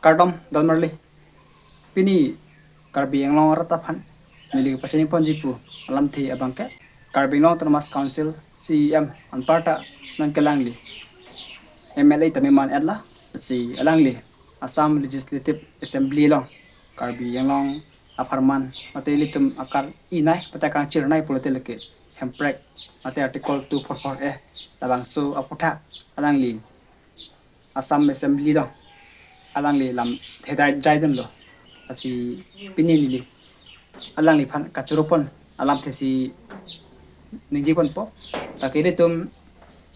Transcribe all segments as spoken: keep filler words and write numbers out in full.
Kardom don marli. Pini Karbi Anglong arat aphan neli pachini ponji pu alamthe abangke, Karbi Anglong Autonomous Council C E M anparta non ke alangli M L A tame man-etlo, si alangli Assam Legislative Assembly along Karbi Anglong apharman mate ilitum akar-inei mate kangchirnei pulote lake hemprek mate Article two four four A labangso aphuthak alangli Assam Assembly along alangli lamthe dai jaidunlo. Lasi pini neli alangliphan kachoro pon alamthe si ningje ponpo. Lake ilitum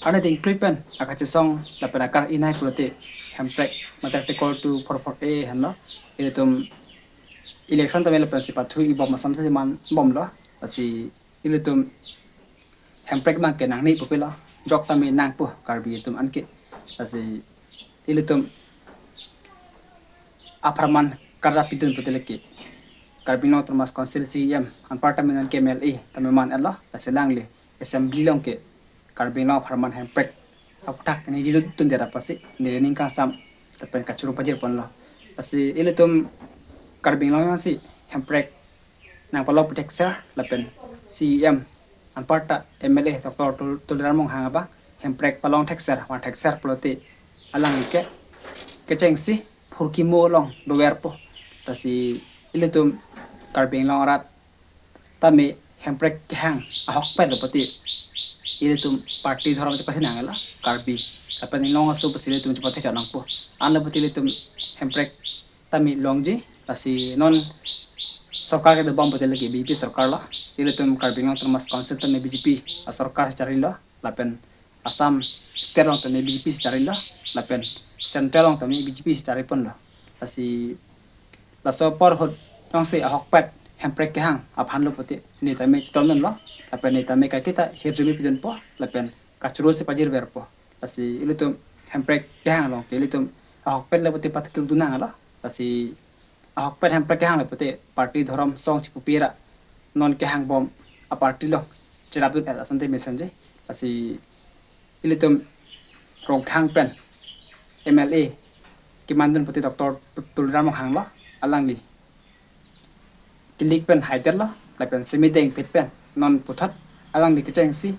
arni dingklui pen akachesong lapen akar-inei pulote hemprek mate Article two four four A henlo. Ilitum election tame lapensi pathu-i bom asam si man bomlo. Lasi ilitum hemprek abangke nangne pu pilo, jok tame nangpo Karbi atum anke. Lasi ilitum apharman karjap pidun pulote lake Karbi Anglong Autonomous Council C E M anparta tame non ke M L A tame man-etlo, lasi alangli Assembly along ke Karbi Anglong apharman hemprek aphuthak ningjedundet apotsi neli ning kangsam lapen kachoro pajir ponlo. Lasi ilitum Karbi Anglong si hemprek nangpalong thekser lapen C E M anparta M L A Doctor Tul-, Tuliram Ronghang abang hemprek palong thekser, van thekser pulote alangli ke kechengsi phurkimo along doverpo. Lasi ilitum Karbi Anglong arat tame hemprek kehang ahokpetlo pulote ilitum party dhorom chepathenanglo, Karbi lapen Inglong aso pusi ilitum chepathe chot nangpo. Anlo pulote ilitum hemprek tame longji. Lasi non sorkar kedo bom pulote lake B J P sorkarlo. Ilitum Karbi Anglong Autonomous Council tame B J P asorkar si charilo, lapen Assam State along tame B J P si charilo, lapen Central along tame B J P si chari ponlo. Lasi laso apor ahut jongsi ahokpet hemprek kehang aphanlo pulote ne tame chetondunlo, lapen ne tame kaiketa hirjume pidunpo, lapen kachoro si pajirverpo. Lasi ilitum hemprek kehang along ke ilitum ahokpetlo pulote pathekdun nanglo. Lasi ahokpet hemprek kehanglo pulote party dhorom song chipupe ra non kehang bom aparty along cherapdun-et asonte mesenji. Lasi ilitum Ronghang pen M L A kemandun pulote Doctor Tuliram Ronghanglo, alangli kilik pen haidetlo, lapen semi dengpet pen non puthot alangli kechengsi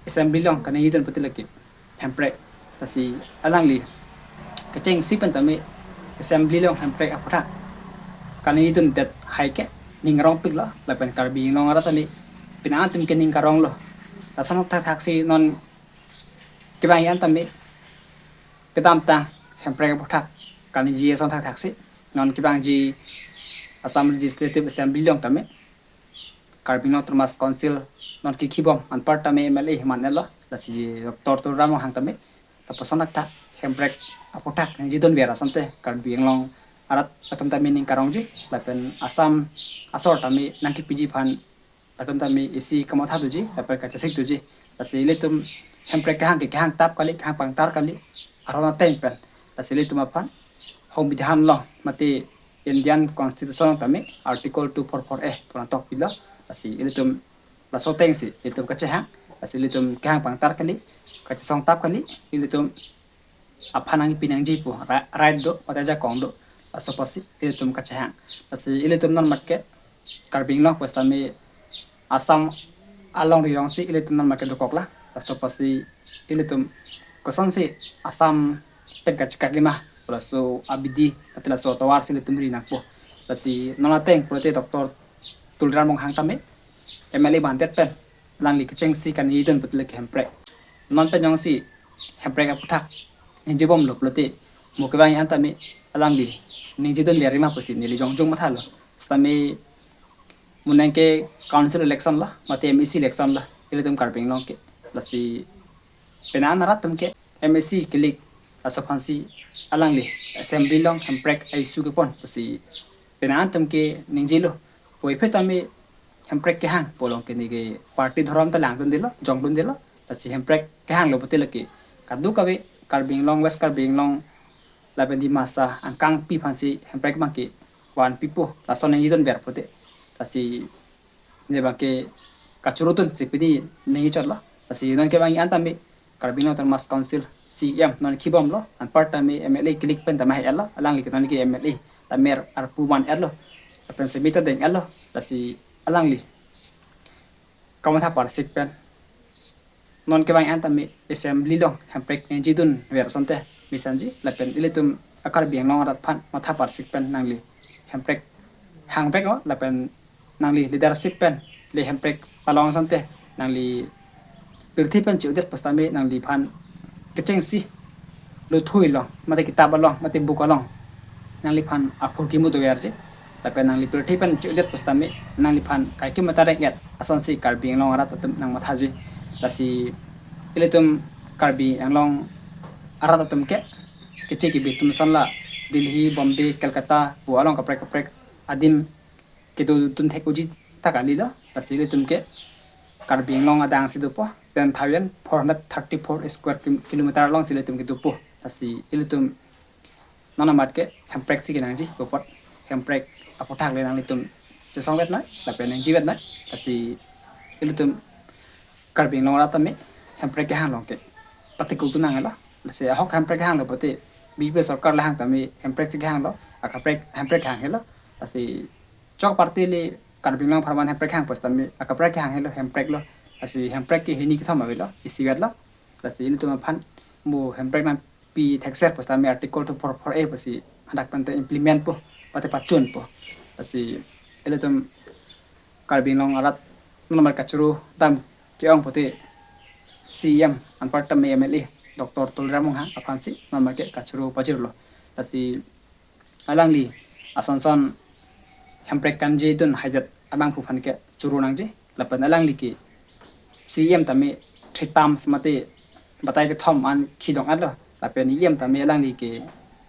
Assembly along kaningjedun pulote lake hemprek. Lasi alangli kechengsi pen tame Assembly along hemprek aphuthak kaningjedundet hai ke ning arongpiklo, lapen Karbi Anglong arat tame penang atum ke ning karonglo. Lason thakthak si non kevang-i an tame kedamtang hemprek aphuthak kaningje ason thakthak si non kevangji Assam Legislative Assembly along tame Karbi Anglong Autonomous Council non kekhibom anparta tame M L A man-etlo, lasi Doctor Tuliram Ronghang tame lapuson athak hemprek aphuthak ningjedunver asonte Karbi Anglong arat atum tame ning karongji, lapen Assam asor tame nangkepiji aphan latum tame isi kamatha doji, lapen kachesik doji. Lasi ilitum hemprek kehang ke kehang tap kali, kehang pangtar kali, aron ateng pen. Lasi ilitum aphan Songbidhan along mate Indian Constitution along tame Article two four four A pu nangtokpilo. Lasi ilitum laso ateng si ilitum kachehang. Lasi ilitum kehang pangtar kali, kachesong tap kali, ilitum aphan nangpi nangji pu ra-, right do, mate ajakong do. Laso apotsi ilitum kachehang. Lasi ilitum non mat ke Karbi Anglong pu setame Assam alongri alongsi ilitum non mat ke dokoklo. Laso apotsi ilitum kosonsi Assam pen kachekak lima, laso abidi mate laso atovar si ilitum ri nangpo. Lasi non ateng pulote Doctor Tuliram Ronghang tame M L A mandet pen alangli kechengsi kaningjedun pulote lake hemprek. Non pen jongsi hemprek aphuthak ningjebomlo pulote mo kevang-i an tame alangli ningjedunver rima pusi neli jongjong mathalo. Setame mo nang ke council election lo, mate M A C election lo, ilitum Karbi Anglong ke. Lasi penang arat atum ke M A C kilik, laso aphansi alangli Assembly along hemprek a-issue kepon pusi penang atum ke ningjelo. Puvoiphit tame hemprek kehang pu along ke neke party dhorom ta langdundelo, jongdundelo. Lasi hemprek kehanglo pulote lake kadokave Karbi Anglong, West Karbi Anglong lapen Dimasa angkangpi aphansi hemprek abangke vanpipo, lason ningjedunver pulote. Lasi ne abangke kachoro dunsi pini ningje chotlo. Lasi non kevang-i an tame Karbi Anglong Autonomous Council, C E M non kibomlo, anparta me M L A kilik pen tame hai-etlo, alangli ke non ke M L A tame arpu man-etlo, lapen semi ta deng-etlo, lasi alangli kamatha parsik pen non kevang an tame assembly along hemprek nangji dunver asonte mesenji, lapen ilitum a-Karbi Anglong arat aphan matha parsik pen nangli hemprek hangvek-o, lapen nangli leadership pen le hemprek palong asonte nangli pirthe pen che-odet pusitame nangliphan kechengsi lothui along, mate kitap along, mate book along nangliphan aphurkimo doverji. Lapen nangli pirthe pen che-odet pusitame nangliphan kaikema ta reng-et asonsi Karbi Anglong arat atum nangmathaji. Lasi ilitum Karbi Anglong arat atum ke keche kebi atum ason la Delhi, Bombay, Kolkata pu along kaprek kaprek adim kedodun thek-oji ta kalilo. Lasi ilitum ke Karbi Anglong adang si dopo, ten thousand four hundred thirty-four square kim-, kilometer alongsi ilitum kedopo. Lasi ilitum non amat ke hemprek si kenangji, kopot hemprek aphuthak le nanglitum chesongvetnoi, lapen nangjivetnoi. Lasi ilitum Karbi Anglong arat tame hemprek kehang along ke patikuk tu nanglo. Lasi ahok hemprek kehanglo pute B J P sorkar lahang tame hemprek si kehanglo, akaprek hemprek kehang helo. Lasi chok party le Karbi Anglong apharman hemprek hang pusitame akaprek kehang helo, hemprek lo. Lasi hemprek ke hini kethom avelo, isivetlo. Lasi ilitum aphan mo hemprek nangpi thekser pusitame Article two four four A pusi hadak pen te implement po, mate pachunpo. Lasi ilitum Karbi Anglong arat non amat kachoro dam ke-ong pute C E M anparta me M L A Doctor Tuliram Ronghang aphansi non amat ke kachoro pajirlo. Lasi alangli ason son hemprek kanji dun haidet abangphu aphan ke choro nangji, lapen alangli ke C E M tame three terms mate batai kethom an kidong-etlo, lapen E M tame alangli ke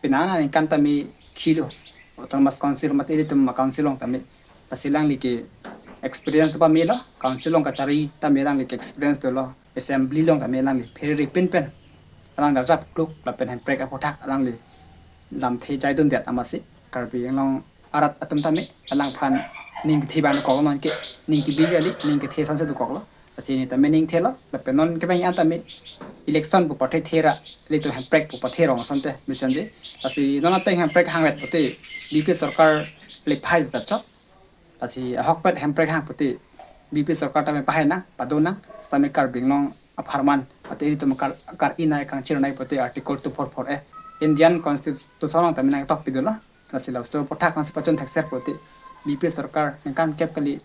penang aningkan tame kilo, Autonomous Council mate ilitum a-council along tame. Lasi alangli ke experience ta pamelo, council along kachari tame alangli ke experience dolo, assembly along tame alangli pherere pinpen alang darjap kluk lapen hemprek aphuthak alangli lamthe jai dundet amatsi Karbi Anglong arat atum tame alangphan ning kethi abang dokoklo, non ke ning kebi kali, ning kethe asonsi dokoklo. Lasi ne tame ning thelo, lapen non kevang an tame election pu pathe thera, ilitum hemprek pu pathe rong asonte mesenji. Lasi non ateng hemprek hangvet pute B J P sorkar le phai ta chok. Lasi ahokpet hemprek hang pute B J P sorkar tame pahai nang, pado nang, sitame Karbi Anglong apharman, ate ilitum kar, kar-inai kangchirnai pute Article two four four A Indian Constitution along tame nangtokpi dolo. Lasi laso aphuthak nangsi pachun thekser pute B J P sorkar ningkan kep kali,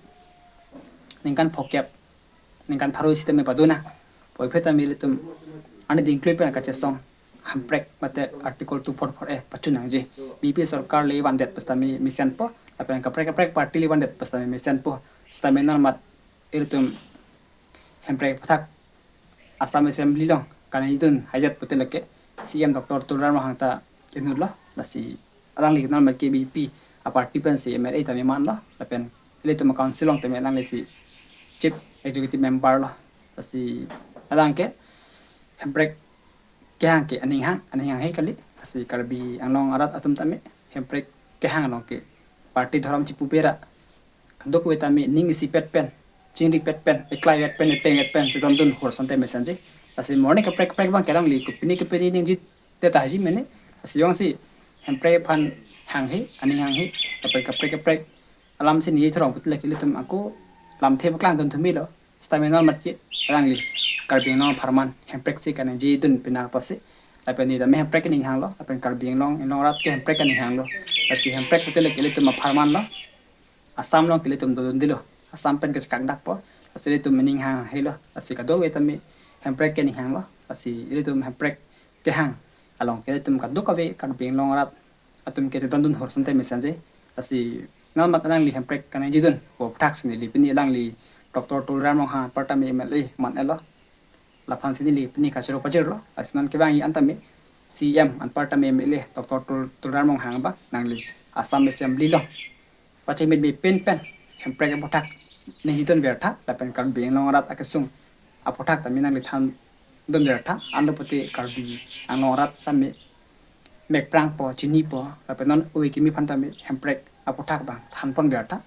ningkan phokep, ningkan pharo isi tame pado nang. Puvoiphit tame ilitum ani dingklui pen kachesong hemprek mate Article two four four A pachun nangji. B J P sorkar le vandet pusitame mesenpo, lapen kaprek kaprek party le vandet pusitame mesenpo. Sitame non amat ilitum hemprek aphuthak Assam Assembly along kaningje dun haidet pute lake C E M Doctor Tuliram Ronghang ta inutlo. Lasi alangli non amat ke B J P aparty pensi M L A tame manlo, lapen ilitum a-council along tame alanglisi Chief Executive Member lo. Lasi alang ke hemprek kehang ke aning hang, aning hanghe kali. Lasi Karbi Anglong arat atum tame hemprek kehang along ke party dhorom chipu bera, kadokave tame ning isipet pen, chingripet pen, eklaivet pen, etengvet pen chedondun hur asonte mesenji. Lasi morning kaprek kaprek abang ke alangli kopine kopine ningjedet tahai mene. Lasi jongsi hemprek aphan hanghe, aning hanghe, kaprek kaprek kaprek alamsi ningje thurong pute lake ilitum ako lamthe paklang dun thumilo. Sitame non amat ke alangli Karbi Anglong apharman hemprek si kaningje dun pinang apotsi, lapen ne tame hemprek kaning hanglo, lapen Karbi Anglong, Anglong arat ke hemprek kaning hanglo. Lasi hemprek pute lake ilitum apharman lo, Assam along ke ilitum dodundelo, Assam pen kachekak dakpo. Lasi ilitum aning hang helo, lasi kadokave tame hemprek kaning hanglo. Lasi ilitum hemprek kehang along ke ilitum kadokave Karbi Anglong arat atum ke chedondun hur asonte mesenji. Lasi non amat alangli hemprek kaningje dun aphuthak si neli pini alangli Doctor Tuliram Ronghang anparta me M L A man-etlo, laphansi neli pini kachoro pajirlo. Lasi non kevang an tame C E M anparta me M L A Doctor Tul, Tuliram Ronghang abang nangli Assam Assembly along pachemit me pinpen hemprek aphuthak ningje dun vertha, lapen Karbi Anglong arat akesung aphuthak tame nangli than dun vertha, anlo pute Karbi Anglong arat tame mekprangpo, chinipo, lapen non ove kimi aphan tame hemprek aphuthak abang thanpon vertha.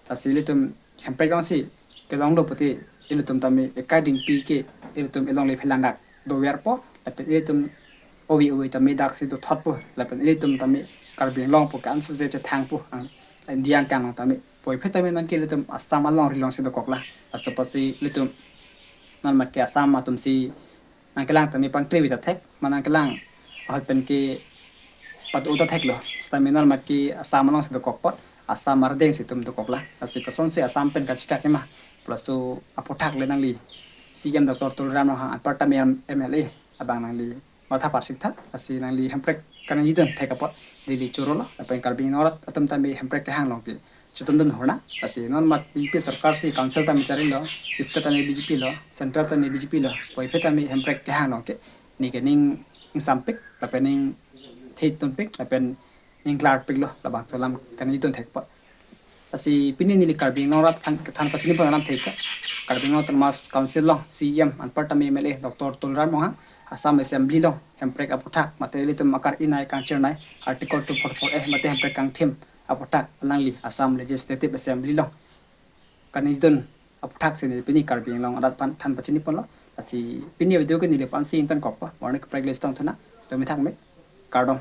Lasi ilitum hemprek jongsi kelonglo pute ilitum tame ekai dingpi ke ilitum elongle phelang dak doverpo, Lapen ilitum ove ove tame dak si dothotpo. Lapen ilitum tame Karbi Anglong pu ke-an sose chethangpo. Ang India angkang along tame. Puvoiphit tame nangke ilitum Assam alongri alongsi dokoklang. Laso apotsi ilitum non mat ke Assam atum si nangkelang tame pangklevi ta thek, ma nangkelang ahut pen ke patu ta theklo. Sitame non mat ke Assam alongsi dokok apot, Assam ardeng si itum dokoklang. Lasi kosonsi Assam pen kachekak ma, pulo laso aphuthak le nangli C M Doctor Tuliram Ronghang anparta M L A abang nangli matha parsik tha, lasi nangli Hemprek kaningjedun thek apot neli chorolo, lapen Karbi Anglong arat atum tame Hemprek kehang along ke chetundun horna. Lasi non mat B J P sorkar si council tame charlilo, state tame B J P lo, central tame B J P lo, puvoiphit tame Hemprek kehang along ke neke ning ingsampik, lapen ning thidunpik, lapen ning klarpiklo, labangso alam kaningjedun thek apot. Lasi pini neli Karbi Anglong arat than, than pachini pon alam thek ke, Karbi Anglong Autonomous Council along C M anparta M L A Doctor Tuliram Ronghang, Assam Assembly along Hemprek aphuthak mate ilitum akar-inei kangchirnei Article two forty-four A mate Hemprek kangthim aphuthak alangli Assam Legislative Assembly along kaningjedun aphuthak si neli pini Karbi Anglong arat aphan than pachini ponlo. Lasi pini video ke neli aphan si ingtonkokpo. Morning practice tong thuna. Tumi thak me. Kardom.